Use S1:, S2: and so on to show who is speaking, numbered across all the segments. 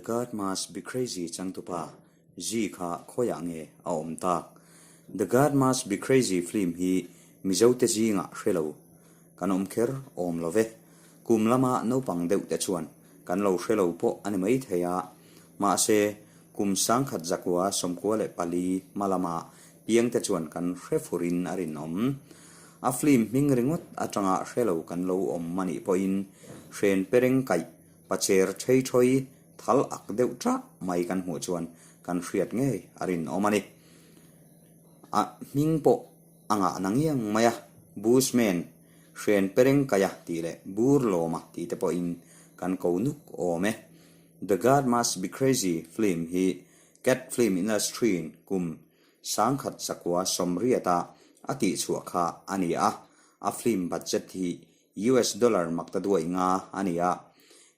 S1: God Must Be Crazy changtupa Zee kha khawiah nge a awm tak? The God Must Be Crazy film hi Mizote zingah hre lo kan awm kher awm lo ve. Kum lama naupang deuh te chuan kan lo hre lo pawh a ni mai thei a, mahse kum 1994 hma lama piangte chuan kan hre furin a rinawm. A film hming ringawt atanga hre lo kan lo awm a nih pawhin hren pereng kaih pacher thei thawi thal ak deuh tah mai kan hmuh chuan kan hriat ngei a rinawm a ni. A hming pawh a ngah na ngiang mai a, Bushman, hren pereng kaiha tih leh bur lawma tih te pawhin kan ko nuk awm e. The God Must Be Crazy film hi Cat Film Industry-in kum 1980 a tihchhuah kha a ni a, a film budget hi US dollar maktaduai nga a ni a.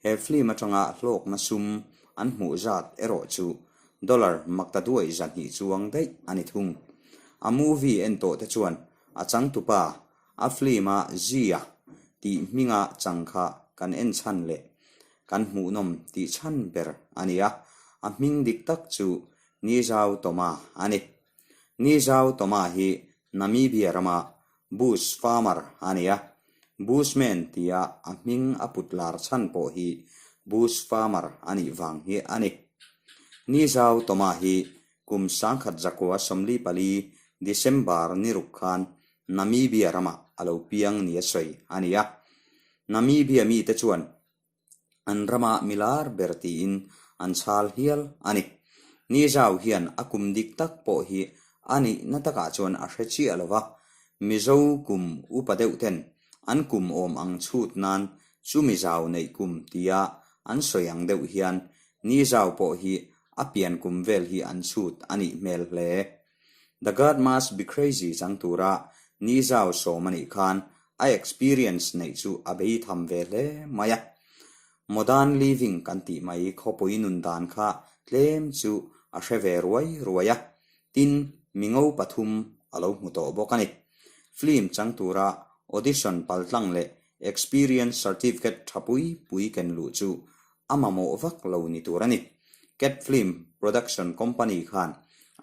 S1: He film atanga hlawkna sum an hmuh zat erawh chu dollar maktaduai 200 chuang daih a ni thung. A movie en tawh te chuan a changtupa a film-a Zia tih hminga chang kha kan en chhan leh kan hmuhnawm tih chhan ber a ni a, a hming dik tak chu Nizau Toma a ni. Nizau Toma hi Namibia rama Bush Farmer a ni a, Bushman tia a hming a put lar chhan pawh hi Bush Farmer a nih vang hi a ni. Nizau Toma hi kum 1944 December ni ruk khan Namibia ramah a lo piang nia sawi a ni a. Namibia mite chuan an rama milar ber tiin an chhal hial a ni. Nizau hian a kum dik tak pawh hi a nihna takah chuan a hre chiah lo va, Mizo kum upa deuh ten an kum awm ang chhut nan chumi zau neih kum tia an sawi ang deuh hian Nizau pawh hi a pian kum vel hi an chhut a nih hmel hle. The God Must Be Crazy chang tura Nizau sawm a nih khan a experience neih chu a bei tham ve hle mai a. Modern living kan tih mai khawpui nun dan kha tlem chu a hre ve ruai ruai a, tin mingo pathum a lo hmu tawh bawk a ni. Film chang tura audition paltlang leh experience certificate tha pui pui ken luh chu a mamawh vak lo ni tur a ni. Cat Film Production Company khan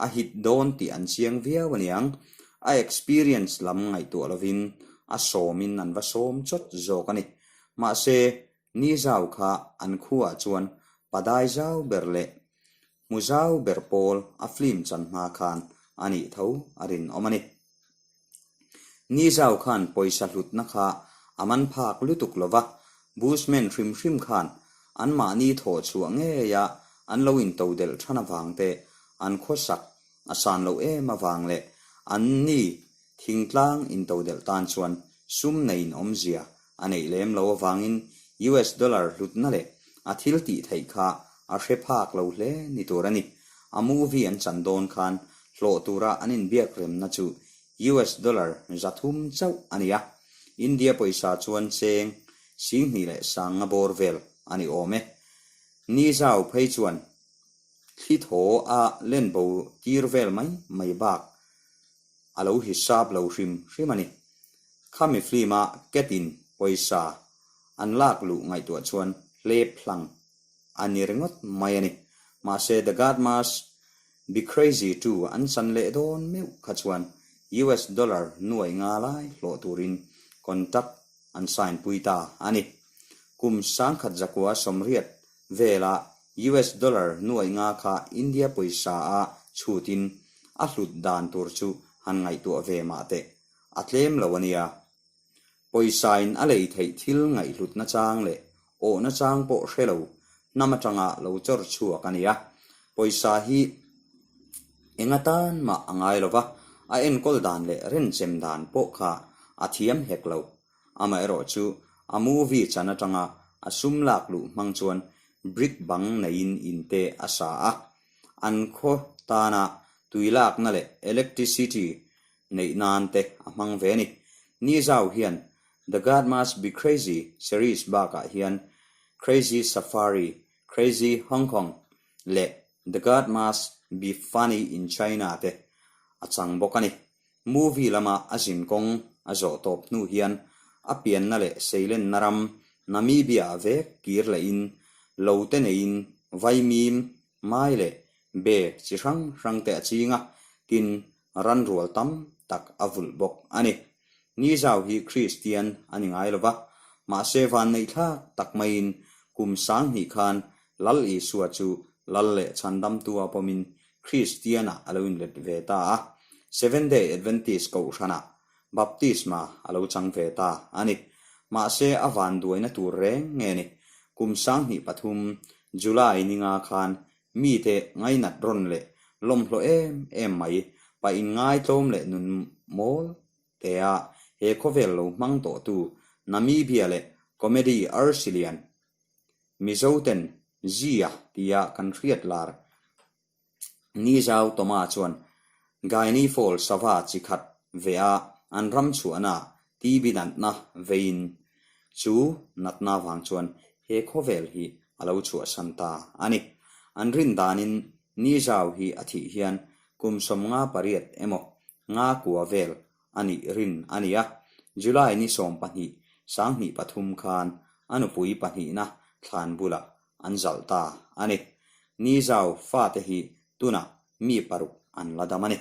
S1: a hit dawn tih an chiang viau aniang. A experience lam ngaihtuah lovin a sawmin an va sawm chawt zawk a ni. Mahse, ni zau kha an khuaah chuan padai zau ber leh hmu zau ber pawl a film chan hma khan a nih tho a rinawm a ni. Ni zau khan pawisa hlutna kha a man phak lutuk lo va, Bushman hrim hrim khan anmahni thawh chhuah ngeia an lo intodelh than avang te, an khawsak a san loh em avang leh an ni thingtlang intodelh tan chuan sum neiin awmzia a neih lem lo avangin US dollar hlutna leh a thil tih theih kha a hre phak lo hle ni tur a ni. A movie an chan dawn khan hlawh tura an inbiak remna chu US dollar 300 chauh a ni a, India pawisa chuan cheng 20,000 bawr vel a ni awm e. Ni zau phei chuan thli thaw a len bo tir vel mai mai bak a lo hisap lo hrim hrim a ni. Khami film-a Cat-in pawisa an lak luh ngaihtuah chuan hlep hlang a ni ringawt mai a ni. Mahse The God Must Be Crazy 2 an chan leh dawn meuh kha chuan US dollar nuai nga lai hlawh turin contract an sign pui ta a ni. Kum 1980 vela US dollar nuai nga kha India pawisa a chhutin a hlut dan tur chu han ngaihtuah ve mah teh. A tlem lo a nia. Pawisain a lei theih thil ngaihhlutna chang leh awhna chang pawh hre lo hnam atanga lo chawr chhuak a ni a. Pawisa hi eng atan mah a ngai lo va, a enkawl dan leh renchem dan pawh kha a thiam hek lo. Amaherawhchu a movie chan atanga a sum lak luh hmang chuan brick bang neiin inte a sa a. An khaw tana tui lakna leh electricity neih nan te a hmang ve a ni. Ni zau hian The God Must Be Crazy series bakah hian Crazy Safari, Crazy Hong Kong leh The God Must Be Funny in China te a chang bawk a ni. Movie lama a zinkawng a zawh tawp hnu hian a pianna leh seilenna ram Namibia-ah vek kir lehin lo te neiin Vaimim, mai leh be chi hrang hrang te a ching a, tin ranrual tam tak a vulh bawk a ni. Nizau hi Kristian a ni ngai lo va, mahse vanneih thlak tak maiin kum 2000 khan Lal Isua chu Lal leh Chhandamtua pawmin Kristianah a lo inlet ve ta a, Seventh-day Adventist kohhranah baptisma a lo chang ve ta a ni. Mahse a vanduaina tur reng nge ni? Kum 2003 July ninga khan mite ngainat rawn leh lawmhlawh em em mai, pa inngaitlawm leh nun mawl tea he khawvel lo hmang tawhtu Namibia leh comedy Arsilian Mizoten Zia tia kan hriat lar Nizau Toma chuan Guinea Fowl sava chi khat ve a an ram chhuahna TB natna veiin chu natna vang chuan he khawvel hi a lo chhuahsan ta a ni. An rin danin Nizau hi a thih hian kum 58 emaw nga kua vel a nih rin a ni a, July ni 12, 2003 khan a nupui pahnihna thlan bulah an zalh ta a ni. Nizau fate hi tunah mi paruk an la dam a ni.